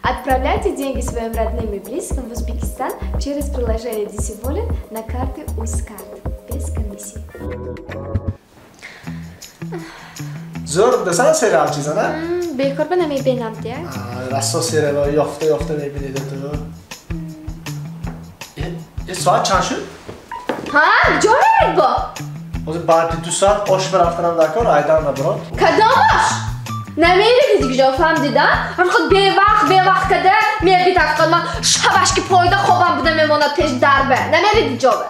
Отправляйте деньги своим родным и близким в Узбекистан через приложение DC Wallet на карты Узкарт без комиссии. Зор дасан сериал чизана? Бекор ба намебинам дия. Расо сериал ёфта ёфта мебинед ту. Э, соат чанд шуд? Ҳа, ҷо мерид бо? Ҳозир баъди 2 соат ош рафтанам дар кор, айдан наброд. Кадом ош? Намеридӣ дигҷо, фаҳмдида? Ҳам худ бевақт бевақт када мебид ҳақиқат ман шабаш ки пойда хобам буда мемонад пеш дарба. Намериди ҷобе.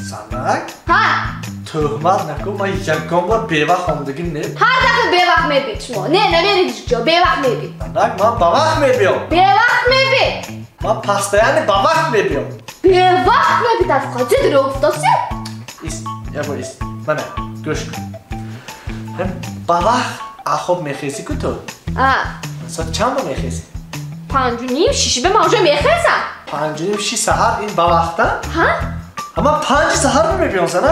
Занак? Ҳа? Тӯҳмат накун, ман ягон бор бевақт омадагим не. Ҳар дафъа бевақт мебид шумо. Не, намериди ҷо, бевақт мебид. Занак, ман ба вақт мебиём. Бевақт мебид. Ман постоянно ба вақт мебиём. Бевақт мебид ҳақиқат. Чӣ дурӯғ гуфтоси? Ист, як бор ист. Мана, гӯш кун. Ба вақт хоб мехезӣ ку ту? А. Соат чанд ба мехезӣ? 5:30, 6 ба ман уже мехезам. 5:30, 6 саҳар ин ба вақта? Ҳа? Ама 5 саҳар мебиём зана.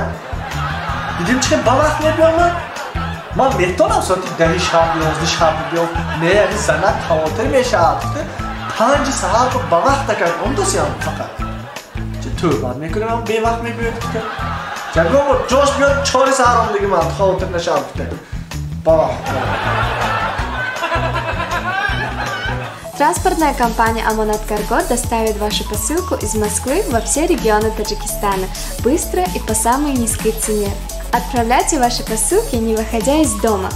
Дидим чи ба вақт мебиём ман? Ман метонам соати 10 шаб, 11 шаб биём. Не, яъне занак хавотир мешавад. 5 саҳар ба вақт акар омдосиям фақат. Чӣ тӯҳмат мекунӣ ман бевақт мебиёд кута? Ягон бор ҷош биёд 4 саҳар омдиги ман хавотир нашавам кута. Транспортная компания «Амонат Карго» доставит вашу посылку из Москвы во все регионы Таджикистана быстро и по самой низкой цене. Отправляйте ваши посылки, не выходя из дома.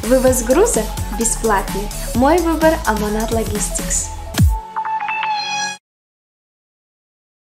Вывоз груза бесплатный. Мой выбор – «Амонат Логистикс».